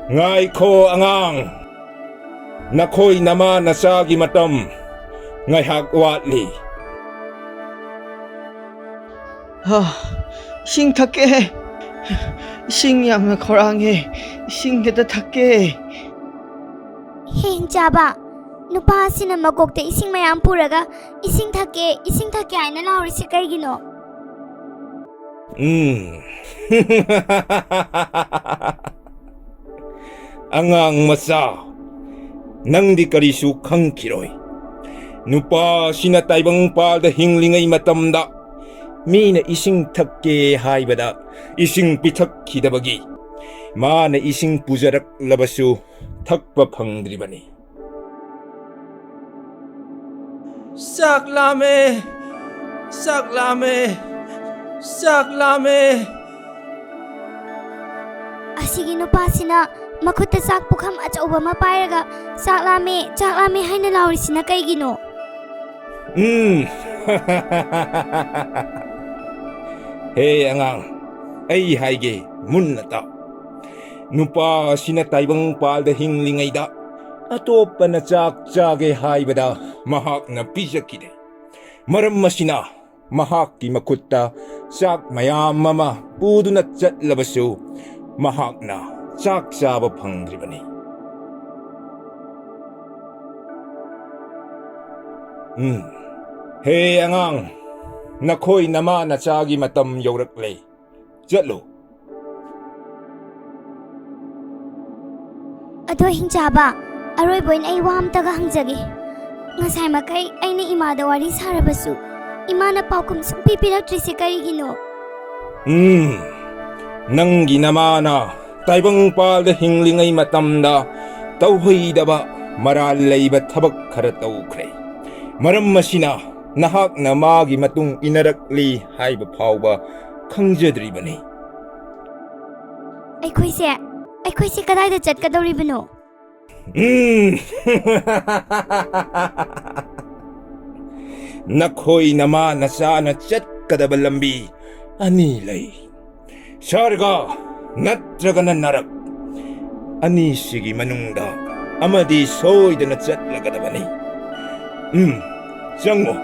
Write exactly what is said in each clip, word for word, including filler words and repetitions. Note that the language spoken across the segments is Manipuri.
ꯉꯥꯏꯈꯣ ꯑꯉꯥꯡ, ꯅꯈꯣꯏ ꯅꯃꯥ ꯅꯆꯥꯒꯤ ꯃꯇꯝ ꯉꯥꯏꯍꯥꯛ ꯋꯥꯠꯂꯤ꯫ ꯍꯥ, ꯏꯁꯤꯡ ꯊꯛꯀꯦ꯫ ꯏꯁꯤꯡ ꯌꯥꯝꯅ ꯈꯧꯔꯥꯡꯉꯦ꯫ ꯏꯁꯤꯡ ꯈꯤꯇ ꯊꯛꯀꯦ꯫ ꯍꯦ ꯍꯤꯡꯆꯥꯕ, ꯅꯨꯄꯥ ꯑꯁꯤꯅ ꯃꯀꯣꯛꯇ ꯏꯁꯤꯡ ꯃꯌꯥꯝ ꯄꯨꯔꯒ "ꯏꯁꯤꯡ ꯊꯛꯀꯦ, ꯏꯁꯤꯡ ꯊꯛꯀꯦ" ꯍꯥꯏꯅ ꯂꯥꯎꯔꯤꯁꯤ ꯀꯩꯒꯤꯅꯣ? ꯎꯝ꯫ ꯑꯉꯥꯡ ꯃꯆꯥ, ꯅꯪꯗꯤ ꯀꯔꯤꯁꯨ ꯈꯪꯈꯤꯔꯣꯏ꯫ ꯅꯨꯄꯥ ꯑꯁꯤꯅ ꯇꯥꯏꯕꯪꯄꯥꯜꯗ ꯍꯤꯡꯂꯤꯉꯩ ꯃꯇꯝꯗ ꯃꯤꯅ ꯏꯁꯤꯡ ꯊꯛꯀꯦ ꯍꯥꯏꯕꯗ ꯏꯁꯤꯡ ꯄꯤꯊꯛꯈꯤꯗꯕꯒꯤ ꯃꯥꯅ ꯏꯁꯤꯡ ꯄꯨꯖꯔꯛꯂꯕꯁꯨ ꯊꯛꯄ ꯐꯪꯗ꯭ꯔꯤꯕꯅꯤ꯫ ꯆꯥꯛ ꯂꯥꯝꯃꯦ, ꯆꯥꯛ ꯂꯥꯝꯃꯦ, ꯆꯥꯛ ꯂꯥꯝꯃꯦ꯫ ꯑꯁꯤꯒꯤ ꯅꯨꯄꯥꯁꯤꯅ ꯃꯈꯨꯠꯇ ꯆꯥꯛ ꯄꯨꯈꯝ ꯑꯆꯧꯕ ꯑꯃ ꯄꯥꯏꯔꯒ "ꯆꯥꯛ ꯂꯥꯝꯃꯦ, ꯆꯥꯛ ꯂꯥꯝꯃꯦ" ꯍꯥꯏꯅ ꯂꯥꯎꯔꯤꯁꯤꯅ ꯀꯩꯒꯤꯅꯣ? ꯎꯝ꯫ ꯍꯦ ꯑꯉꯥꯡ, ꯑꯩ ꯍꯥꯏꯒꯦ, ꯃꯨꯟꯅ ꯇꯥꯎ꯫ ꯅꯨꯄꯥ ꯑꯁꯤꯅ ꯇꯥꯏꯕꯪꯄꯥꯜꯗ ꯍꯤꯡꯂꯤꯉꯩꯗ ꯑꯇꯣꯞꯄꯅ ꯆꯥꯛ ꯆꯥꯒꯦ ꯍꯥꯏꯕꯗ ꯃꯍꯥꯛꯅ ꯄꯤꯖꯈꯤꯗꯦ꯫ ꯃꯔꯝ ꯑꯁꯤꯅ ꯃꯍꯥꯛꯀꯤ ꯃꯈꯨꯠꯇ ꯆꯥꯛ ꯃꯌꯥꯝ ꯑꯃ ꯄꯨꯗꯨꯅ ꯆꯠꯂꯕꯁꯨ ꯃꯍꯥꯛꯅ ꯆꯥꯛ ꯆꯥꯕ ꯐꯪꯗ꯭ꯔꯤꯕꯅꯤ꯫ ꯎꯝ꯫ ꯍꯦ ꯑꯉꯥꯡ, ꯅꯈꯣꯏ ꯅꯃꯥ ꯅꯆꯥꯒꯤ ꯃꯇꯝ ꯌꯧꯔꯛꯂꯦ꯫ ꯆꯠꯂꯨ꯫ ꯑꯗꯣ ꯍꯤꯡꯆꯥꯕ, ꯑꯔꯣꯏꯕ ꯑꯣꯏꯅ ꯑꯩ ꯋꯥ ꯑꯝꯇꯒ ꯍꯪꯖꯒꯦ꯫ ꯉꯁꯥꯏ ꯃꯈꯩ ꯑꯩꯅ ꯏꯃꯥꯗ ꯋꯥꯔꯤ ꯁꯥꯔꯕꯁꯨ ꯏꯃꯥꯅ ꯄꯥꯎꯈꯨꯝ ꯁꯨꯡꯄꯤ ꯄꯤꯔꯛꯇ꯭ꯔꯤꯁꯦ ꯀꯔꯤꯒꯤꯅꯣ? ꯎꯝ, ꯅꯪꯒꯤ ꯅꯃꯥꯅ ꯇꯥꯏꯕꯪꯄꯥꯜꯗ ꯍꯤꯡꯂꯤꯉꯩ ꯃꯇꯝꯗ ꯇꯧꯍꯩꯗꯕ ꯃꯔꯥꯜ ꯂꯩꯕ ꯊꯕꯛ ꯈꯔ ꯇꯧꯈ꯭ꯔꯦ꯫ ꯃꯔꯝ ꯑꯁꯤꯅ ꯅꯍꯥꯛꯅ ꯃꯥꯒꯤ ꯃꯇꯨꯡ ꯏꯟꯅꯔꯛꯂꯤ ꯍꯥꯏꯕ ꯐꯥꯎꯕ ꯈꯪꯖꯗ꯭ꯔꯤꯕꯅꯤ꯫ ꯑꯩꯈꯣꯏꯁꯦ, ꯑꯩꯈꯣꯏꯁꯦ ꯀꯗꯥꯏꯗ ꯆꯠꯀꯗꯧꯔꯤꯕꯅꯣ? ꯎꯝ꯫ ꯅꯈꯣꯏ ꯅꯃꯥ ꯅꯆꯥꯅ ꯆꯠꯀꯗꯕ ꯂꯝꯕꯤ ꯑꯅꯤ ꯂꯩ, ꯁꯔꯒ ꯅꯠꯇ꯭ꯔꯒꯅ ꯅꯔꯛ꯫ ꯑꯅꯤꯁꯤꯒꯤ ꯃꯅꯨꯡꯗ ꯑꯃꯗꯤ ꯁꯣꯏꯗꯅ ꯆꯠꯂꯒꯗꯕꯅꯤ꯫ ꯎꯝ, ꯆꯪꯉꯣ꯫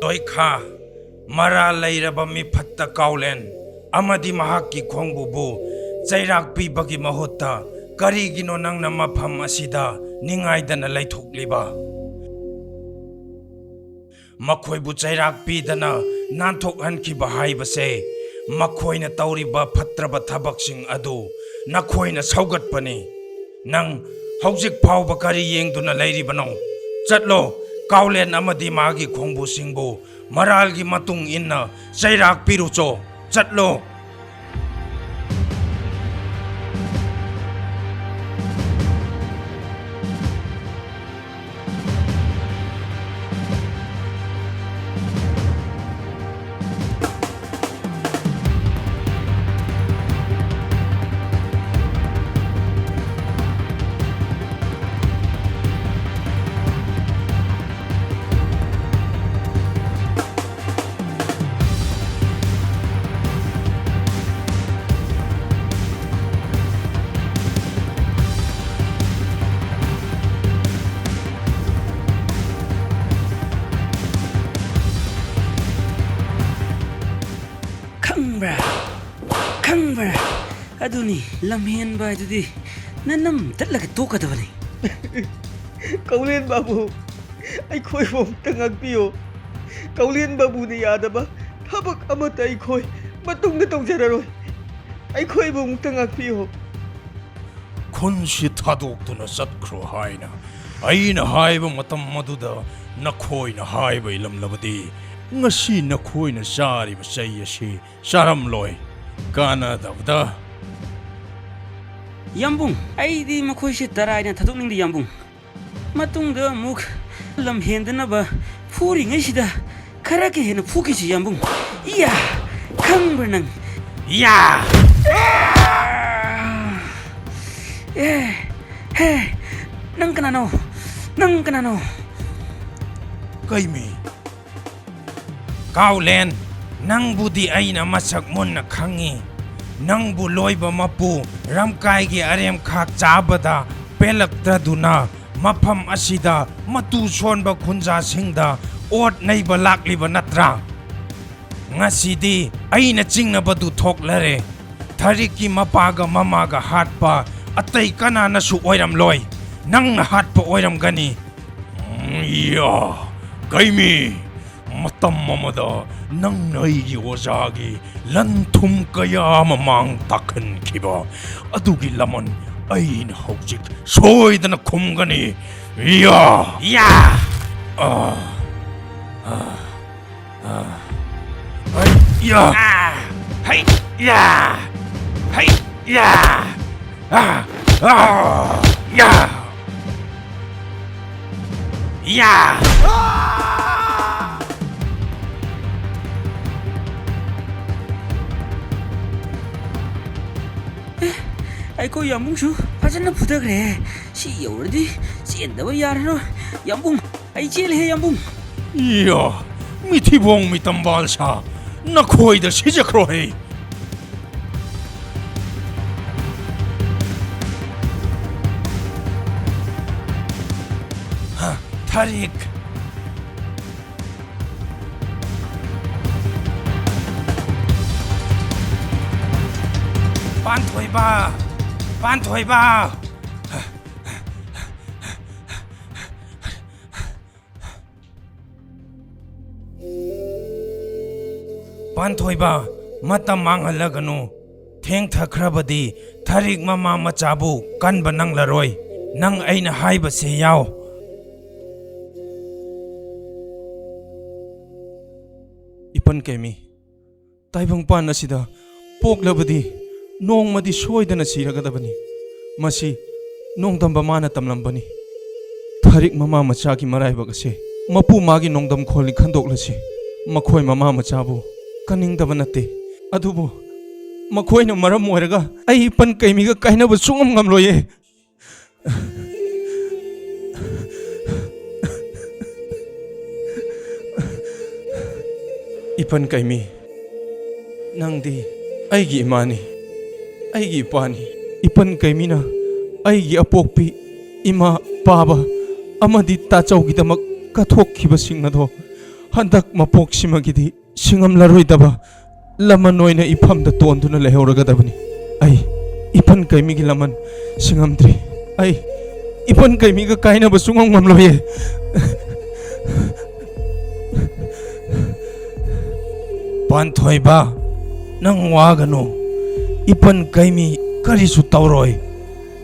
ꯂꯣꯏꯈꯥ, ꯃꯔꯥꯜ ꯂꯩꯔꯕ ꯃꯤꯐꯠꯇ ꯀꯥꯎꯂꯦꯟ ꯑꯃꯗꯤ ꯃꯍꯥꯛꯀꯤ ꯈꯣꯡꯕꯨꯕꯨ ꯆꯩꯔꯥꯛ ꯄꯤꯕꯒꯤ ꯃꯍꯨꯠꯇ ꯀꯔꯤꯒꯤꯅꯣ ꯅꯪꯅ ꯃꯐꯝ ꯑꯁꯤꯗ ꯅꯤꯡꯉꯥꯏꯗꯅ ꯂꯩꯊꯣꯛꯂꯤꯕ? ꯃꯈꯣꯏꯕꯨ ꯆꯩꯔꯥꯛ ꯄꯤꯗꯅ ꯅꯥꯟꯊꯣꯛꯍꯟꯈꯤꯕ ꯍꯥꯏꯕꯁꯦ ꯃꯈꯣꯏꯅ ꯇꯧꯔꯤꯕ ꯐꯠꯇ꯭ꯔꯕ ꯊꯕꯛꯁꯤꯡ ꯑꯗꯨ ꯅꯈꯣꯏꯅ ꯁꯧꯒꯠꯄꯅꯤ꯫ ꯅꯪ ꯍꯧꯖꯤꯛ ꯐꯥꯎꯕ ꯀꯔꯤ ꯌꯦꯡꯗꯨꯅ ꯂꯩꯔꯤꯕꯅꯣ? ꯆꯠꯂꯣ, ꯀꯥꯎꯂꯦꯟ ꯑꯃꯗꯤ ꯃꯥꯒꯤ ꯈꯣꯡꯕꯨꯁꯤꯡꯕꯨ ꯃꯔꯥꯜꯒꯤ ꯃꯇꯨꯡ ꯏꯟꯅ ꯆꯩꯔꯥꯛ ꯄꯤꯔꯨꯆꯣ꯫ ꯆꯠꯂꯣ꯫ ꯈꯪꯕ꯭ꯔꯥ? ꯈꯪꯕ꯭ꯔꯥ? ꯑꯗꯨꯅꯤ, ꯂꯝꯍꯦꯟꯕ ꯍꯥꯏꯗꯨꯗꯤ ꯅꯅꯝ ꯇꯠꯂꯒ ꯇꯣꯛꯀꯗꯕꯅꯤ꯫ ꯀꯧꯂꯦꯟ ꯕꯥꯕꯨ, ꯑꯩꯈꯣꯏꯕꯨ ꯑꯃꯨꯛꯇ ꯉꯥꯛꯄꯤꯌꯨ꯫ ꯀꯧꯂꯦꯟ ꯕꯥꯕꯨꯅ ꯌꯥꯗꯕ ꯊꯕꯛ ꯑꯃꯠꯇ ꯑꯩꯈꯣꯏ ꯃꯇꯨꯡꯗ ꯇꯧꯖꯔꯔꯣꯏ꯫ ꯑꯩꯈꯣꯏꯕꯨ ꯑꯃꯨꯛꯇ ꯉꯥꯛꯄꯤꯌꯨ꯫ ꯈꯨꯟꯁꯤ ꯊꯥꯗꯣꯛꯇꯨꯅ ꯆꯠꯈ꯭ꯔꯣ ꯍꯥꯏꯅ ꯑꯩꯅ ꯍꯥꯏꯕ ꯃꯇꯝ ꯑꯗꯨꯗ ꯅꯈꯣꯏꯅ ꯍꯥꯏꯕ ꯏꯜꯂꯝꯂꯕꯗꯤ, ꯉꯁꯤ ꯅꯈꯣꯏꯅ ꯆꯥꯔꯤꯕ ꯆꯩ ꯑꯁꯤ ꯆꯥꯔꯝꯂꯣꯏ꯫ ꯀꯥꯟꯅꯗꯕꯗ꯫ ꯌꯥꯝꯕꯨꯡ, ꯑꯩꯗꯤ ꯃꯈꯣꯏꯁꯦ ꯇꯔꯥꯏꯅ ꯊꯥꯗꯣꯛꯅꯤꯡꯗꯦ, ꯌꯥꯝꯕꯨꯡ꯫ ꯃꯇꯨꯡꯗ ꯑꯃꯨꯛ ꯂꯝ ꯍꯦꯟꯗꯅꯕ ꯐꯨꯔꯤꯉꯩꯁꯤꯗ ꯈꯔꯒ ꯍꯦꯟꯅ ꯐꯨꯈꯤꯁꯤ, ꯌꯥꯝꯕꯨꯡ꯫ ꯏꯌꯥ! ꯈꯪꯕ꯭ꯔꯥ ꯅꯪ? ꯏꯌꯥ! ꯑꯦ, ꯍꯦ, ꯅꯪ ꯀꯅꯥꯅꯣ? ꯅꯪ ꯀꯅꯥꯅꯣ? ꯀꯩꯃꯤ? ꯀꯥꯎꯂꯦꯟ, ꯅꯪꯕꯨꯗꯤ ꯑꯩꯅ ꯃꯁꯛ ꯃꯨꯟꯅ ꯈꯪꯉꯤ꯫ ꯅꯪꯕꯨ ꯂꯣꯏꯕ ꯃꯄꯨ ꯔꯝꯀꯥꯏꯒꯤ ꯑꯔꯦꯝꯈꯥꯛ ꯆꯥꯕꯗ ꯄꯦꯜꯂꯛꯇꯗꯨꯅ ꯃꯐꯝ ꯑꯁꯤꯗ ꯃꯇꯨ ꯁꯣꯟꯕ ꯈꯨꯟꯖꯥꯁꯤꯡꯗ ꯑꯣꯠ ꯅꯩꯕ ꯂꯥꯛꯂꯤꯕ ꯅꯠꯇ꯭ꯔꯥ? ꯉꯁꯤꯗꯤ ꯑꯩꯅ ꯆꯤꯡꯅꯕꯗꯨ ꯊꯣꯛꯂꯔꯦ꯫ ꯊꯔꯤꯛꯀꯤ ꯃꯄꯥꯒ ꯃꯃꯥꯒ ꯍꯥꯠꯄ ꯑꯇꯩ ꯀꯅꯥꯅꯁꯨ ꯑꯣꯏꯔꯝꯂꯣꯏ꯫ ꯅꯪꯅ ꯍꯥꯠꯄ ꯑꯣꯏꯔꯝꯒꯅꯤ꯫ ꯎꯝ, ꯌꯥ, ꯀꯩꯃꯤ, ꯃꯇꯝ ꯑꯃꯗ ꯅꯪꯅ ꯑꯩꯒꯤ ꯑꯣꯖꯥꯒꯤ ꯂꯟ-ꯊꯨꯝ ꯀꯌꯥ ꯑꯃ ꯃꯥꯡ ꯇꯥꯛꯍꯟꯈꯤꯕ ꯑꯗꯨꯒꯤ ꯂꯃꯟ ꯑꯩꯅ ꯍꯧꯖꯤꯛ ꯁꯣꯏꯗꯅ ꯈꯨꯝꯒꯅꯤ꯫ ꯌꯥ! ꯌꯥ! ꯑꯥ! ꯑꯥ! ꯑꯥ! ꯍꯩ! ꯌꯥ! ꯑꯥ! ꯍꯩ! ꯌꯥ! ꯍꯩ! ꯌꯥ! ꯑꯥ! ꯑꯥ! ꯌꯥ! ꯌꯥ! ꯑꯦ, ꯑꯩꯈꯣꯏ ꯌꯥꯝꯕꯨꯡꯁꯨ ꯐꯖꯅ ꯐꯨꯊꯈ꯭ꯔꯦ꯫ ꯁꯤ ꯌꯧꯔꯗꯤ ꯆꯦꯟꯗꯕ ꯌꯥꯔꯔꯣꯏ꯫ ꯌꯥꯝꯕꯨꯡ, ꯑꯩ ꯆꯦꯜꯂꯦꯍꯦ, ꯌꯥꯝꯕꯨꯡ꯫ ꯏꯌꯥ, ꯃꯤꯊꯤꯕꯣꯡ ꯃꯤꯇꯝꯕꯥꯜ ꯁꯥ, ꯅꯈꯣꯏꯗ ꯁꯤꯖꯈ꯭ꯔꯣꯍꯦ꯫ ꯍꯥ, ꯊꯔꯤꯛ꯫ ꯄꯥꯟꯊꯣꯏꯕ! ꯄꯥꯟꯊꯣꯏꯕ! ꯄꯥꯟꯊꯣꯏꯕ, ꯃꯇꯝ ꯃꯥꯡꯍꯜꯂꯒꯅꯨ꯫ ꯊꯦꯡꯊꯈ꯭ꯔꯕꯗꯤ ꯊꯔꯤꯛ ꯃꯃꯥ ꯃꯆꯥꯕꯨ ꯀꯟꯕ ꯅꯪꯂꯔꯣꯏ꯫ ꯅꯪ ꯑꯩꯅ ꯍꯥꯏꯕꯁꯦ ꯌꯥꯎ꯫ ꯏꯄꯟ ꯀꯦꯃꯤ, ꯇꯥꯏꯕꯪꯄꯥꯟ ꯑꯁꯤꯗ ꯄꯣꯛꯂꯕꯗꯤ ꯅꯣꯡꯃꯗꯤ ꯁꯣꯏꯗꯅ ꯁꯤꯔꯒꯗꯕꯅꯤ꯫ ꯃꯁꯤ ꯅꯣꯡꯗꯝꯕ ꯃꯥꯅ ꯇꯝꯂꯝꯕꯅꯤ꯫ ꯊꯔꯤꯛ ꯃꯃꯥ ꯃꯆꯥꯒꯤ ꯃꯔꯥꯏꯕꯛ ꯑꯁꯦ ꯃꯄꯨ ꯃꯥꯒꯤ ꯅꯣꯡꯗꯝ ꯈꯣꯜꯂꯤ ꯈꯟꯗꯣꯛꯂꯁꯤ꯫ ꯃꯈꯣꯏ ꯃꯃꯥ ꯃꯆꯥꯕꯨ ꯀꯟꯅꯤꯡꯗꯕ ꯅꯠꯇꯦ, ꯑꯗꯨꯕꯨ ꯃꯈꯣꯏꯅ ꯃꯔꯝ ꯑꯣꯏꯔꯒ ꯑꯩ ꯏꯄꯟ ꯀꯩꯃꯤꯒ ꯀꯥꯏꯅꯕ ꯁꯨꯡꯉꯝ ꯉꯝꯂꯣꯏꯌꯦ꯫ ꯏꯄꯟ ꯀꯩꯃꯤ, ꯅꯪꯗꯤ ꯑꯩꯒꯤ ꯏꯃꯥꯅꯤ, ꯑꯩꯒꯤ ꯏꯄꯥꯅꯤ꯫ ꯏꯄꯟ ꯀꯩꯃꯤꯅ ꯑꯩꯒꯤ ꯑꯄꯣꯛꯄꯤ ꯏꯃꯥ, ꯄꯥꯕ ꯑꯃꯗꯤ ꯇꯥꯆꯧꯒꯤꯗꯃꯛ ꯀꯠꯊꯣꯛꯈꯤꯕꯁꯤꯡ ꯑꯗꯣ ꯍꯟꯗꯛ ꯃꯄꯣꯛꯁꯤꯃꯒꯤꯗꯤ ꯁꯤꯡꯉꯝꯂꯔꯣꯏꯗꯕ ꯂꯃꯟ ꯑꯣꯏꯅ ꯏꯐꯝꯗ ꯇꯣꯟꯗꯨꯅ ꯂꯩꯍꯧꯔꯒꯗꯕꯅꯤ꯫ ꯑꯩ ꯏꯄꯟ ꯀꯩꯃꯤꯒꯤ ꯂꯃꯟ ꯁꯤꯡꯉꯝꯗ꯭ꯔꯤ꯫ ꯑꯩ ꯏꯄꯟ ꯀꯩꯃꯤꯒ ꯀꯥꯏꯅꯕ ꯁꯨꯡꯉꯝ ꯉꯝꯂꯣꯏꯌꯦ꯫ ꯄꯥꯟꯊꯣꯏꯕ, ꯅꯪ ꯋꯥꯒꯅꯨ꯫ ꯏꯄꯟ ꯀꯩꯃꯤ ꯀꯔꯤꯁꯨ ꯇꯧꯔꯣꯏ꯫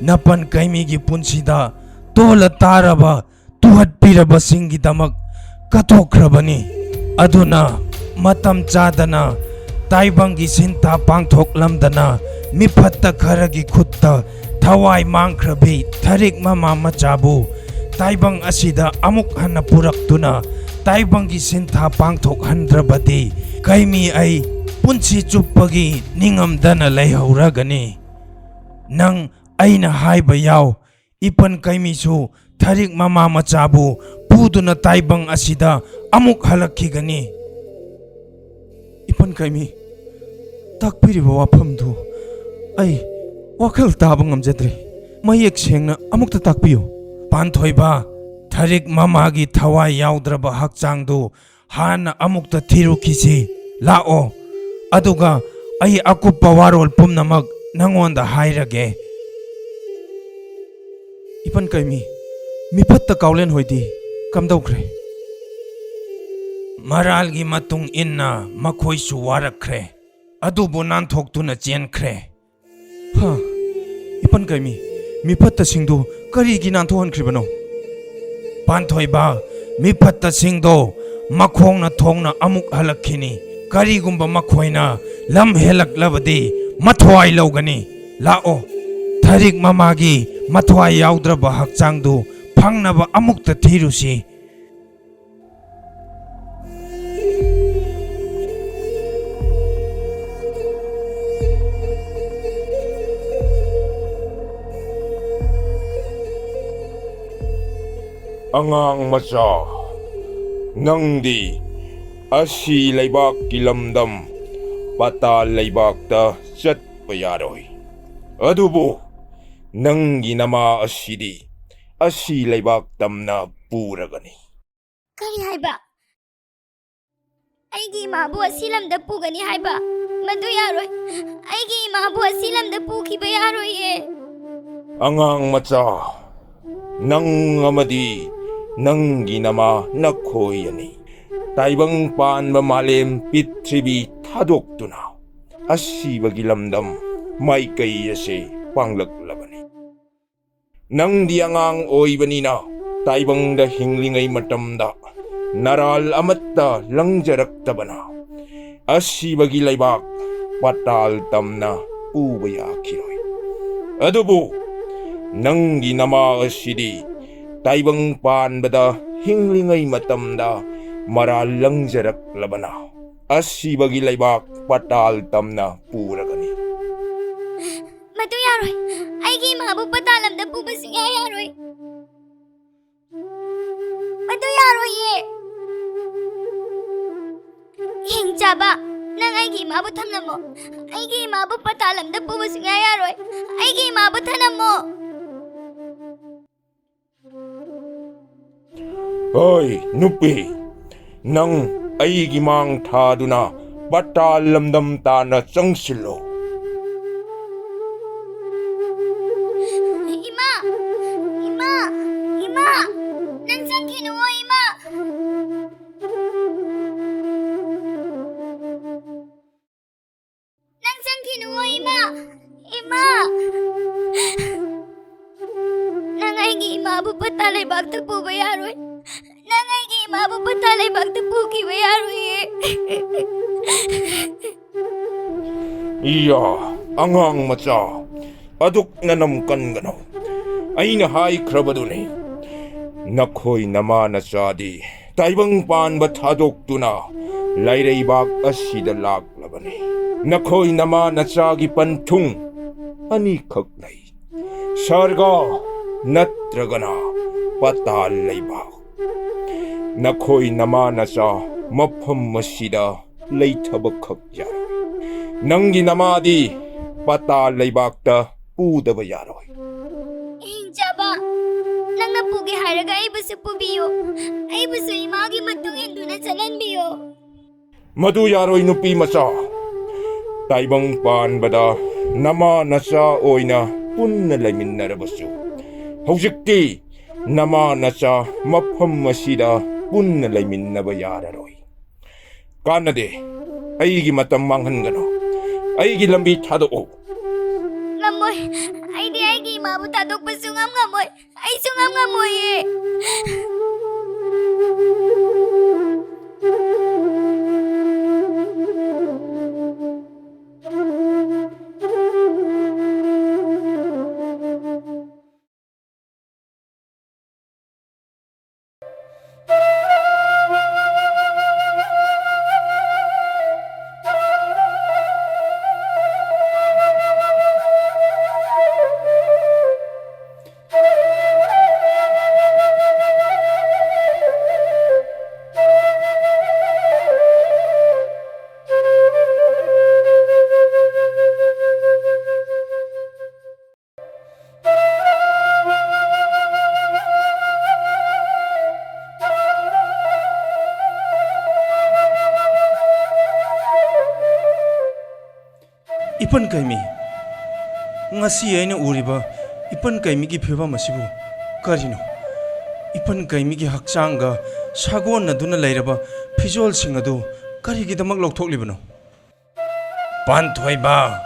ꯅꯄꯟ ꯀꯩꯃꯤꯒꯤ ꯄꯨꯟꯁꯤꯗ ꯇꯣꯜꯂ ꯇꯥꯔꯕ ꯇꯨꯍꯠꯄꯤꯔꯕꯁꯤꯡꯒꯤꯗꯃꯛ ꯀꯠꯊꯣꯛꯈ꯭ꯔꯕꯅꯤ꯫ ꯑꯗꯨꯅ ꯃꯇꯝ ꯆꯥꯗꯅ ꯇꯥꯏꯕꯪꯒꯤ ꯁꯤꯟꯊꯥ ꯄꯥꯡꯊꯣꯛꯂꯝꯗꯅ ꯃꯤꯐꯠꯇ ꯈꯔꯒꯤ ꯈꯨꯠꯇ ꯊꯋꯥꯏ ꯃꯥꯡꯈ꯭ꯔꯕꯤ ꯊꯔꯤꯛ ꯃꯃꯥ ꯃꯆꯥꯕꯨ ꯇꯥꯏꯕꯪ ꯑꯁꯤꯗ ꯑꯃꯨꯛ ꯍꯟꯅ ꯄꯨꯔꯛꯇꯨꯅ ꯇꯥꯏꯕꯪꯒꯤ ꯁꯤꯟꯊꯥ ꯄꯥꯡꯊꯣꯛꯍꯟꯗ꯭ꯔꯕꯗꯤ ꯀꯩꯃꯤ ꯑꯩ ꯄꯨꯟꯁꯤ ꯆꯨꯞꯄꯒꯤ ꯅꯤꯡꯉꯝꯗꯅ ꯂꯩꯍꯧꯔꯒꯅꯤ꯫ ꯅꯪ ꯑꯩꯅ ꯍꯥꯏꯕ ꯌꯥꯎ, ꯏꯄꯟ ꯀꯩꯃꯤꯁꯨ ꯊꯔꯤꯛ ꯃꯃꯥ ꯃꯆꯥꯕꯨ ꯄꯨꯗꯨꯅ ꯇꯥꯏꯕꯪ ꯑꯁꯤꯗ ꯑꯃꯨꯛ ꯍꯜꯂꯛꯈꯤꯒꯅꯤ꯫ ꯏꯄꯟ ꯀꯩꯃꯤ, ꯇꯥꯛꯄꯤꯔꯤꯕ ꯋꯥꯐꯝꯗꯨ ꯑꯩ ꯋꯥꯈꯜ ꯇꯥꯕ ꯉꯝꯖꯗ꯭ꯔꯦ꯫ ꯃꯌꯦꯛ ꯁꯦꯡꯅ ꯑꯃꯨꯛꯇ ꯇꯥꯛꯄꯤꯌꯨ꯫ ꯄꯥꯟꯊꯣꯏꯕ, ꯊꯔꯤꯛ ꯃꯃꯥꯒꯤ ꯊꯋꯥꯏ ꯌꯥꯎꯗ꯭ꯔꯕ ꯍꯛꯆꯥꯡꯗꯨ ꯍꯥꯟꯅ ꯑꯃꯨꯛꯇ ꯊꯤꯔꯨꯈꯤꯁꯤ꯫ ꯂꯥꯛꯑꯣ, ꯑꯗꯨꯒ ꯑꯩ ꯑꯀꯨꯞꯄ ꯋꯥꯔꯣꯜ ꯄꯨꯝꯅꯃꯛ ꯅꯉꯣꯟꯗ ꯍꯥꯏꯔꯒꯦ꯫ ꯏꯄꯟ ꯀꯩꯃꯤ, ꯃꯤꯐꯠꯇ ꯀꯥꯎꯂꯦꯟ ꯍꯣꯏꯗꯤ ꯀꯝꯗꯧꯈ꯭ꯔꯦ? ꯃꯔꯥꯜꯒꯤ ꯃꯇꯨꯡ ꯏꯟꯅ ꯃꯈꯣꯏꯁꯨ ꯋꯥꯔꯛꯈ꯭ꯔꯦ, ꯑꯗꯨꯕꯨ ꯅꯥꯟꯊꯣꯛꯇꯨꯅ ꯆꯦꯟꯈ꯭ꯔꯦ꯫ ꯍꯥ? ꯏꯄꯟ ꯀꯩꯃꯤ, ꯃꯤꯐꯠꯇꯁꯤꯡꯗꯨ ꯀꯔꯤꯒꯤ ꯅꯥꯟꯊꯣꯛꯍꯟꯈ꯭ꯔꯤꯕꯅꯣ? ꯄꯥꯟꯊꯣꯏꯕ, ꯃꯤꯐꯠꯇꯁꯤꯡꯗꯣ ꯃꯈꯣꯡꯅ ꯊꯣꯡꯅ ꯑꯃꯨꯛ ꯍꯜꯂꯛꯈꯤꯅꯤ꯫ ꯀꯔꯤꯒꯨꯝꯕ ꯃꯈꯣꯏꯅ ꯂꯝ ꯍꯦꯜꯂꯛꯂꯕꯗꯤ ꯃꯊ꯭ꯋꯥꯏ ꯂꯧꯒꯅꯤ꯫ ꯂꯥꯛꯑꯣ, ꯊꯔꯤꯛ ꯃꯃꯥꯒꯤ ꯃꯊ꯭ꯋꯥꯏ ꯌꯥꯎꯗ꯭ꯔꯕ ꯍꯛꯆꯥꯡꯗꯨ ꯐꯪꯅꯕ ꯑꯃꯨꯛꯇ ꯊꯤꯔꯨꯁꯤ꯫ ꯑꯉꯥꯡ ꯃꯆꯥ, ꯅꯪꯗꯤ ꯑꯁꯤ ꯂꯩꯕꯥꯛꯀꯤ ꯂꯝꯗꯝ ꯄꯇꯥꯜ ꯂꯩꯕꯥꯛꯇ ꯆꯠꯄ ꯌꯥꯔꯣꯏ꯫ ꯑꯗꯨꯕꯨ ꯅꯪꯒꯤ ꯅꯃꯥ ꯑꯁꯤꯗꯤ ꯑꯁꯤ ꯂꯩꯕꯥꯛ ꯇꯝꯅ ꯄꯨꯔꯒꯅꯤ꯫ ꯀꯔꯤ ꯍꯥꯏꯕ? ꯑꯩꯒꯤ ꯏꯃꯥꯕꯨ ꯑꯁꯤ ꯂꯝꯗ ꯄꯨꯒꯅꯤ ꯍꯥꯏꯕ? ꯃꯗꯨ ꯌꯥꯔꯣꯏ꯫ ꯑꯩꯒꯤ ꯏꯃꯥꯕꯨ ꯑꯁꯤ ꯂꯝꯗ ꯄꯨꯈꯤꯕ ꯌꯥꯔꯣꯏꯌꯦ꯫ ꯑꯉꯥꯡ ꯃꯆꯥ, ꯅꯪ ꯑꯃꯗꯤ ꯅꯪꯒꯤ ꯅꯃꯥ ꯅꯈꯣꯏ ꯑꯅꯤ ꯇꯥꯏꯕꯪ ꯄꯥꯟꯕ ꯃꯥꯂꯦꯝ ꯄ꯭ꯔꯤꯊꯤꯕꯤ ꯊꯥꯗꯣꯛꯇꯨꯅ ꯑꯁꯤꯕꯒꯤ ꯂꯝꯗꯝ ꯃꯥꯏꯀꯩ ꯑꯁꯤ ꯄꯥꯡꯂꯛꯂꯕꯅꯤ꯫ ꯅꯪꯗꯤ ꯑꯉꯥꯡ ꯑꯣꯏꯕꯅꯤꯅ ꯇꯥꯏꯕꯪꯗ ꯍꯤꯡꯂꯤꯉꯩ ꯃꯇꯝꯗ ꯅꯔꯥꯜ ꯑꯃꯠꯇ ꯂꯪꯖꯔꯛꯇꯕꯅ ꯑꯁꯤꯕꯒꯤ ꯂꯩꯕꯥꯛ ꯄꯇꯥꯜ ꯇꯝꯅ ꯄꯨꯕ ꯌꯥꯈꯤꯔꯣꯏ꯫ ꯑꯗꯨꯕꯨ ꯅꯪꯒꯤ ꯅꯃꯥ ꯑꯁꯤꯗꯤ ꯇꯥꯏꯕꯪ ꯄꯥꯟꯕꯗ ꯍꯤꯡꯂꯤꯉꯩ ꯃꯇꯝꯗ ꯃꯔꯥꯜ ꯂꯪꯖꯔꯛꯂꯕꯅ ꯑꯁꯤꯕꯒꯤ ꯂꯩꯕꯥꯛ ꯄꯇꯥꯜ ꯇꯝꯅ ꯄꯨꯔꯒꯅꯤ꯫ ꯃꯗꯨ ꯌꯥꯔꯣꯏ꯫ ꯑꯩꯒꯤ ꯏꯃꯥꯕꯨ ꯄꯇꯥꯜ ꯂꯝꯗ ꯄꯨꯕ ꯁꯨꯡꯌꯥ ꯌꯥꯔꯣꯏ꯫ ꯃꯗꯨ ꯌꯥꯔꯣꯏꯌꯦ꯫ ꯍꯤꯡꯆꯥꯕ, ꯅꯪ ꯑꯩꯒꯤ ꯏꯃꯥꯕꯨ ꯊꯝꯂꯝꯃꯣ꯫ ꯑꯩꯒꯤ ꯏꯃꯥꯕꯨ ꯄꯇꯥꯜ ꯂꯝꯗ ꯄꯨꯕ ꯁꯨꯡꯌꯥ ꯌꯥꯔꯣꯏ꯫ ꯑꯩꯒꯤ ꯏꯃꯥꯕꯨ ꯊꯅꯝꯃꯣ꯫ ꯍꯣꯏ, ꯅꯨꯄꯤ, ꯅꯪ ꯑꯩꯒꯤ ꯃꯥꯡ ꯊꯥꯗꯨꯅ ꯄꯇꯥꯜ ꯂꯝꯗꯝ ꯇꯥꯟꯅ ꯆꯪꯁꯤꯜꯂꯣ꯫ ꯏꯃꯥ! ꯏꯃꯥ! ꯏꯃꯥ! ꯅꯪ ꯆꯪꯈꯤꯅꯨꯋꯣ, ꯏꯃꯥ! ꯅꯪ ꯆꯪꯈꯤꯅꯨꯋꯣ, ꯏꯃꯥ! ꯏꯃꯥ! ꯅꯪ ꯑꯩꯒꯤ ꯏꯃꯥꯕꯨ ꯄꯇꯥ ꯂꯩꯕꯥꯛꯇ ꯄꯨꯕ ꯌꯥꯔꯣꯏ꯫ ꯅꯪ ꯑꯩꯒꯤ ꯏꯃꯥꯕꯨ ꯄꯇꯥ ꯂꯩꯕꯥꯛꯇ ꯄꯨꯈꯤꯕ ꯌꯥꯔꯣꯏꯌꯦ꯫ ꯏꯌꯥ, ꯑꯉꯥꯡ ꯃꯆꯥ, ꯑꯗꯨꯛ ꯅꯅꯝ ꯀꯟꯒꯅꯨ꯫ ꯑꯩꯅ ꯍꯥꯏꯈ꯭ꯔꯕꯗꯨꯅꯤ, ꯅꯈꯣꯏ ꯅꯃꯥ ꯅꯆꯥꯗꯤ ꯇꯥꯏꯕꯪ ꯄꯥꯟꯕ ꯊꯥꯗꯣꯛꯇꯨꯅ ꯂꯥꯏꯔꯩꯕꯥꯛ ꯑꯁꯤꯗ ꯂꯥꯛꯂꯕꯅꯤ꯫ ꯅꯈꯣꯏ ꯅꯃꯥ ꯅꯆꯥꯒꯤ ꯄꯟꯊꯨꯡ ꯑꯅꯤꯈꯛ ꯂꯩ, ꯁꯔꯒ ꯅꯠꯇ꯭ꯔꯒꯅ ꯄꯇꯥꯜ ꯂꯩꯕꯥꯛ꯫ ꯅꯈꯣꯏ ꯅꯃꯥ ꯅꯆꯥ ꯃꯐꯝ ꯑꯁꯤꯗ ꯂꯩꯊꯕꯈꯛ ꯌꯥꯔꯣꯏ꯫ ꯅꯪꯒꯤ ꯅꯃꯥꯗꯤ ꯄꯇꯥꯜ ꯂꯩꯕꯥꯛꯇ ꯄꯨꯗꯕ ꯌꯥꯔꯣꯏ꯫ ꯍꯤꯡꯆꯥꯕ, ꯅꯪꯅ ꯄꯨꯒꯦ ꯍꯥꯏꯔꯒ ꯑꯩꯕꯨꯁꯨ ꯄꯨꯕꯤꯌꯨ꯫ ꯑꯩꯕꯨꯁꯨ ꯏꯃꯥꯒꯤ ꯃꯇꯨꯡ ꯏꯟꯗꯨꯅ ꯆꯠꯍꯟꯕꯤꯌꯨ꯫ ꯃꯗꯨ ꯌꯥꯔꯣꯏ, ꯅꯨꯄꯤ ꯃꯆꯥ꯫ ꯇꯥꯏꯕꯪ ꯄꯥꯟꯕꯗ ꯅꯃꯥ ꯅꯆꯥ ꯑꯣꯏꯅ ꯄꯨꯟꯅ ꯂꯩꯃꯤꯟꯅꯔꯕꯁꯨ, ꯍꯧꯖꯤꯛꯇꯤ ꯅꯃꯥ ꯅꯆꯥ ꯃꯐꯝ ꯑꯁꯤꯗ ꯄꯨꯟꯅ ꯂꯩꯃꯤꯟꯅꯕ ꯌꯥꯔꯔꯣꯏ꯫ ꯀꯥꯟꯅꯗꯦ, ꯑꯩꯒꯤ ꯃꯇꯝ ꯃꯥꯡꯍꯟꯒꯅꯨ, ꯑꯩꯒꯤ ꯂꯝꯕꯤ ꯊꯥꯗꯣꯛꯎ꯫ ꯉꯝꯃꯣꯏ, ꯑꯩꯗꯤ ꯑꯩꯒꯤ ꯏꯃꯥꯕꯨ ꯊꯥꯗꯣꯛꯄ ꯁꯨꯡꯉꯝ ꯉꯝꯃꯣꯏ, ꯑꯩ ꯁꯨꯡꯉꯝ ꯉꯝꯃꯣꯏꯌꯦ꯫ ꯏꯄꯟ ꯀꯩꯃꯤ, ꯉꯁꯤ ꯑꯩꯅ ꯎꯔꯤꯕ ꯏꯄꯟ ꯀꯩꯃꯤꯒꯤ ꯐꯤꯕꯝ ꯑꯁꯤꯕꯨ ꯀꯔꯤꯅꯣ? ꯏꯄꯟ ꯀꯩꯃꯤꯒꯤ ꯍꯛꯆꯥꯡꯒ ꯁꯥꯒꯣꯟꯅꯗꯨꯅ ꯂꯩꯔꯕ ꯐꯤꯖꯣꯜꯁꯤꯡ ꯑꯗꯨ ꯀꯔꯤꯒꯤꯗꯃꯛ ꯂꯧꯊꯣꯛꯂꯤꯕꯅꯣ? ꯄꯥꯟꯊꯣꯏꯕ,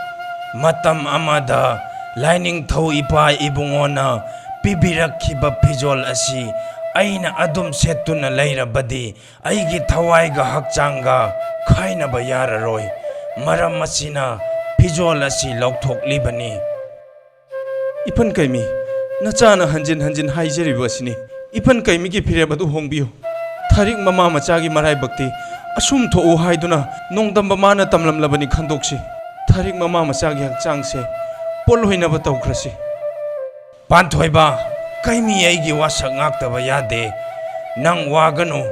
ꯃꯇꯝ ꯑꯃꯗ ꯂꯥꯏꯅꯤꯡꯊꯧ ꯏꯄꯥ ꯏꯕꯨꯡꯉꯣꯅ ꯄꯤꯕꯤꯔꯛꯈꯤꯕ ꯐꯤꯖꯣꯜ ꯑꯁꯤ ꯑꯩꯅ ꯑꯗꯨꯝ ꯁꯦꯠꯇꯨꯅ ꯂꯩꯔꯕꯗꯤ ꯑꯩꯒꯤ ꯊꯋꯥꯏꯒ ꯍꯛꯆꯥꯡꯒ ꯈꯥꯏꯅꯕ ꯌꯥꯔꯔꯣꯏ꯫ ꯃꯔꯝ ꯑꯁꯤꯅ ꯐꯤꯖꯣꯜ ꯑꯁꯤ ꯂꯧꯊꯣꯛꯂꯤꯕꯅꯤ꯫ ꯏꯄꯟ ꯀꯩꯃꯤ, ꯅꯆꯥꯅ ꯍꯟꯖꯤꯟ ꯍꯟꯖꯤꯟ ꯍꯥꯏꯖꯔꯤꯕ ꯑꯁꯤꯅꯤ, ꯏꯄꯟ ꯀꯩꯃꯤꯒꯤ ꯐꯤꯔꯦꯞ ꯑꯗꯨ ꯍꯣꯡꯕꯤꯌꯨ꯫ ꯊꯔꯤꯛ ꯃꯃꯥ ꯃꯆꯥꯒꯤ ꯃꯔꯥꯏꯕꯛꯇꯤ ꯑꯁꯨꯝ ꯊꯣꯛꯎ ꯍꯥꯏꯗꯨꯅ ꯅꯣꯡꯗꯝꯕ ꯃꯥꯅ ꯇꯝꯂꯝꯂꯕꯅꯤ ꯈꯟꯗꯣꯛꯁꯤ꯫ ꯊꯔꯤꯛ ꯃꯃꯥ ꯃꯆꯥꯒꯤ ꯍꯛꯆꯥꯡꯁꯦ ꯄꯣꯠꯂꯣꯏꯅꯕ ꯇꯧꯈ꯭ꯔꯁꯤ꯫ ꯄꯥꯟꯊꯣꯏꯕ, ꯀꯩꯃꯤ ꯑꯩꯒꯤ ꯋꯥꯁꯛ ꯉꯥꯛꯇꯕ ꯌꯥꯗꯦ꯫ ꯅꯪ ꯋꯥꯒꯅꯨ꯫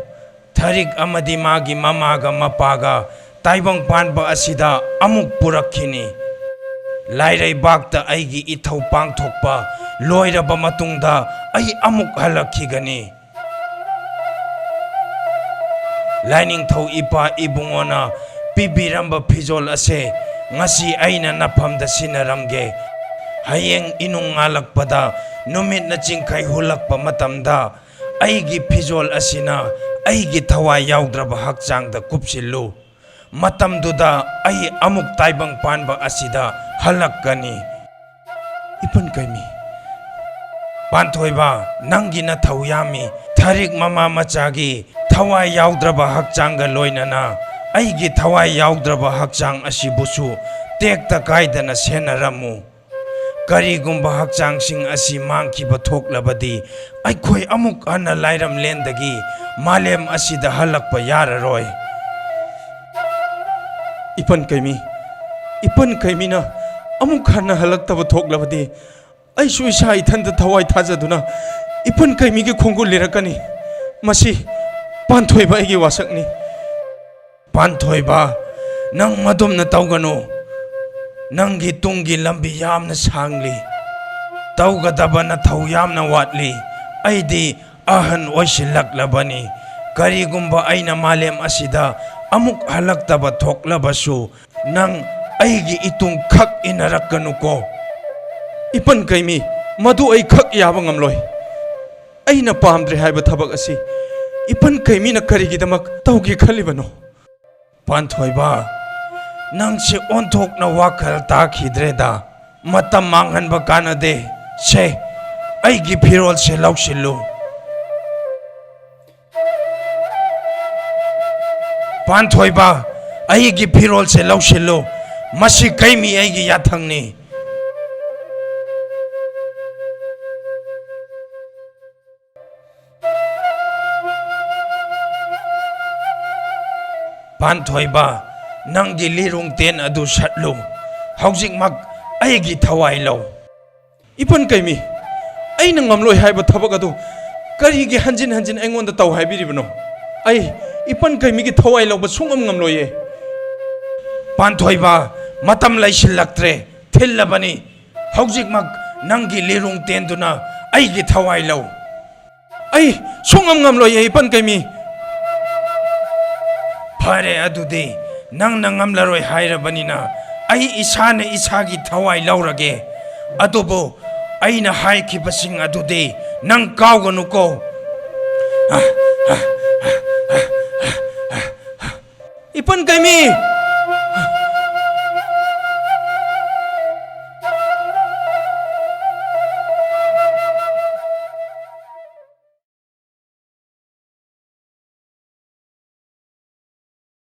ꯊꯔꯤꯛ ꯑꯃꯗꯤ ꯃꯥꯒꯤ ꯃꯃꯥꯒ ꯃꯄꯥꯒ ꯇꯥꯏꯕꯪ ꯄꯥꯟꯕ ꯑꯁꯤꯗ ꯑꯃꯨꯛ ꯄꯨꯔꯛꯈꯤꯅꯤ꯫ ꯂꯥꯏꯔꯩꯕꯥꯛꯇ ꯑꯩꯒꯤ ꯏꯊꯧ ꯄꯥꯡꯊꯣꯛꯄ ꯂꯣꯏꯔꯕ ꯃꯇꯨꯡꯗ ꯑꯩ ꯑꯃꯨꯛ ꯍꯜꯂꯛꯈꯤꯒꯅꯤ꯫ ꯂꯥꯏꯅꯤꯡꯊꯧ ꯏꯄꯥ ꯏꯕꯨꯡꯉꯣꯅ ꯄꯤꯕꯤꯔꯝꯕ ꯐꯤꯖꯣꯜ ꯑꯁꯦ ꯉꯁꯤ ꯑꯩꯅ ꯅꯐꯝꯗ ꯁꯤꯟꯅꯔꯝꯒꯦ꯫ ꯍꯌꯦꯡ ꯏꯅꯨꯡ ꯉꯥꯜꯂꯛꯄꯗ, ꯅꯨꯃꯤꯠꯅ ꯆꯤꯡꯈꯩ ꯍꯨꯜꯂꯛꯄ ꯃꯇꯝꯗ, ꯑꯩꯒꯤ ꯐꯤꯖꯣꯜ ꯑꯁꯤꯅ ꯑꯩꯒꯤ ꯊꯋꯥꯏ ꯌꯥꯎꯗ꯭ꯔꯕ ꯍꯛꯆꯥꯡꯗ ꯀꯨꯞꯁꯤꯜꯂꯨ꯫ ꯃꯇꯝꯗꯨꯗ ꯑꯩ ꯑꯃꯨꯛ ꯇꯥꯏꯕꯪ ꯄꯥꯟꯕ ꯑꯁꯤꯗ ꯍꯜꯂꯛꯀꯅꯤ꯫ ꯏꯄꯟ ꯀꯩꯃꯤ꯫ ꯄꯥꯟꯊꯣꯏꯕ, ꯅꯪꯒꯤ ꯅꯊꯧ ꯌꯥꯝꯃꯤ꯫ ꯊꯔꯤꯛ ꯃꯃꯥ ꯃꯆꯥꯒꯤ ꯊꯋꯥꯏ ꯌꯥꯎꯗ꯭ꯔꯕ ꯍꯛꯆꯥꯡꯒ ꯂꯣꯏꯅꯅ ꯑꯩꯒꯤ ꯊꯋꯥꯏ ꯌꯥꯎꯗ꯭ꯔꯕ ꯍꯛꯆꯥꯡ ꯑꯁꯤꯕꯨꯁꯨ ꯇꯦꯛꯇ ꯀꯥꯏꯗꯅ ꯁꯦꯟꯅꯔꯝꯃꯨ꯫ ꯀꯔꯤꯒꯨꯝꯕ ꯍꯛꯆꯥꯡꯁꯤꯡ ꯑꯁꯤ ꯃꯥꯡꯈꯤꯕ ꯊꯣꯛꯂꯕꯗꯤ, ꯑꯩꯈꯣꯏ ꯑꯃꯨꯛ ꯍꯟꯅ ꯂꯥꯏꯔꯝꯂꯦꯟꯗꯒꯤ ꯃꯥꯂꯦꯝ ꯑꯁꯤꯗ ꯍꯜꯂꯛꯄ ꯌꯥꯔꯔꯣꯏ꯫ ꯏꯄꯟ ꯀꯩꯃꯤ, ꯏꯄꯟ ꯀꯩꯃꯤꯅ ꯑꯃꯨꯛ ꯍꯟꯅ ꯍꯜꯂꯛꯇꯕ ꯊꯣꯛꯂꯕꯗꯤ, ꯑꯩꯁꯨ ꯏꯁꯥ ꯏꯊꯟꯇ ꯊꯋꯥꯏ ꯊꯥꯖꯗꯨꯅ ꯏꯄꯟ ꯀꯩꯃꯤꯒꯤ ꯈꯣꯡꯒꯨꯜ ꯂꯤꯔꯛꯀꯅꯤ꯫ ꯃꯁꯤ ꯄꯥꯟꯊꯣꯏꯕ ꯑꯩꯒꯤ ꯋꯥꯁꯛꯅꯤ꯫ ꯄꯥꯟꯊꯣꯏꯕ, ꯅꯪ ꯃꯗꯨꯝꯅ ꯇꯧꯒꯅꯨ꯫ ꯅꯪꯒꯤ ꯇꯨꯡꯒꯤ ꯂꯝꯕꯤ ꯌꯥꯝꯅ ꯁꯥꯡꯂꯤ꯫ ꯇꯧꯒꯗꯕ ꯅꯊꯧ ꯌꯥꯝꯅ ꯋꯥꯠꯂꯤ꯫ ꯑꯩꯗꯤ ꯑꯍꯟ ꯑꯣꯏꯁꯤꯜꯂꯛꯂꯕꯅꯤ꯫ ꯀꯔꯤꯒꯨꯝꯕ ꯑꯩꯅ ꯃꯥꯂꯦꯝ ꯑꯁꯤꯗ ꯑꯃꯨꯛ ꯍꯜꯂꯛꯇꯕ ꯊꯣꯛꯂꯕꯁꯨ, ꯅꯪ ꯑꯩꯒꯤ ꯏꯇꯨꯡ ꯈꯛ ꯏꯟꯅꯔꯛꯀꯅꯨꯀꯣ꯫ ꯏꯄꯟ ꯀꯩꯃꯤ, ꯃꯗꯨ ꯑꯩ ꯈꯛ ꯌꯥꯕ ꯉꯝꯂꯣꯏ꯫ ꯑꯩꯅ ꯄꯥꯝꯗ꯭ꯔꯦ ꯍꯥꯏꯕ ꯊꯕꯛ ꯑꯁꯤ ꯏꯄꯟ ꯀꯩꯃꯤꯅ ꯀꯔꯤꯒꯤꯗꯃꯛ ꯇꯧꯒꯦ ꯈꯜꯂꯤꯕꯅꯣ? ꯄꯥꯟꯊꯣꯏꯕ, ꯅꯪꯁꯦ ꯑꯣꯟꯊꯣꯛꯅ ꯋꯥꯈꯜ ꯇꯥꯈꯤꯗ꯭ꯔꯦꯗ꯫ ꯃꯇꯝ ꯃꯥꯡꯍꯟꯕ ꯀꯥꯟꯅꯗꯦ꯫ ꯁꯦ, ꯑꯩꯒꯤ ꯐꯤꯔꯣꯜꯁꯦ ꯂꯧꯁꯤꯜꯂꯨ꯫ ꯄꯥꯟꯊꯣꯏꯕ, ꯑꯩꯒꯤ ꯐꯤꯔꯣꯜꯁꯦ ꯂꯧꯁꯤꯜꯂꯨ꯫ ꯃꯁꯤ ꯀꯩꯃꯤ ꯑꯩꯒꯤ ꯌꯥꯊꯪꯅꯤ꯫ ꯄꯥꯟꯊꯣꯏꯕ, ꯅꯪꯒꯤ ꯂꯤꯔꯨꯡ ꯇꯦꯟ ꯑꯗꯨ ꯁꯠꯂꯨ꯫ ꯍꯧꯖꯤꯛꯃꯛ ꯑꯩꯒꯤ ꯊꯋꯥꯏ ꯂꯧ꯫ ꯏꯄꯟ ꯀꯩꯃꯤ, ꯑꯩꯅ ꯉꯝꯂꯣꯏ ꯍꯥꯏꯕ ꯊꯕꯛ ꯑꯗꯨ ꯀꯔꯤꯒꯤ ꯍꯟꯖꯤꯟ ꯍꯟꯖꯤꯟ ꯑꯩꯉꯣꯟꯗ ꯇꯧ ꯍꯥꯏꯕꯤꯔꯤꯕꯅꯣ? ꯑꯩ ꯏꯄꯟ ꯀꯩꯃꯤꯒꯤ ꯊꯋꯥꯏ ꯂꯧꯕ ꯁꯨꯡꯉꯝ ꯉꯝꯂꯣꯏꯌꯦ꯫ ꯄꯥꯟꯊꯣꯏꯕ, ꯃꯇꯝ ꯂꯩꯁꯤꯜꯂꯛꯇ꯭ꯔꯦ, ꯊꯤꯜꯂꯕꯅꯤ꯫ ꯍꯧꯖꯤꯛꯃꯛ ꯅꯪꯒꯤ ꯂꯤꯔꯨꯡ ꯇꯦꯟꯗꯨꯅ ꯑꯩꯒꯤ ꯊꯋꯥꯏ ꯂꯧ꯫ ꯑꯩ ꯁꯨꯡꯉꯝ ꯉꯝꯂꯣꯏꯌꯦ, ꯏꯄꯟ ꯀꯩꯃꯤ꯫ ꯐꯔꯦ, ꯑꯗꯨꯗꯤ ꯅꯪꯅ ꯉꯝꯂꯔꯣꯏ ꯍꯥꯏꯔꯕꯅꯤꯅ ꯑꯩ ꯏꯁꯥꯅ ꯏꯁꯥꯒꯤ ꯊꯋꯥꯏ ꯂꯧꯔꯒꯦ꯫ ꯑꯗꯨꯕꯨ ꯑꯩꯅ ꯍꯥꯏꯈꯤꯕꯁꯤꯡ ꯑꯗꯨꯗꯤ ꯅꯪ ꯀꯥꯎꯒꯅꯨꯀꯣ꯫ ꯏꯄꯟ ꯀꯩꯃꯤ!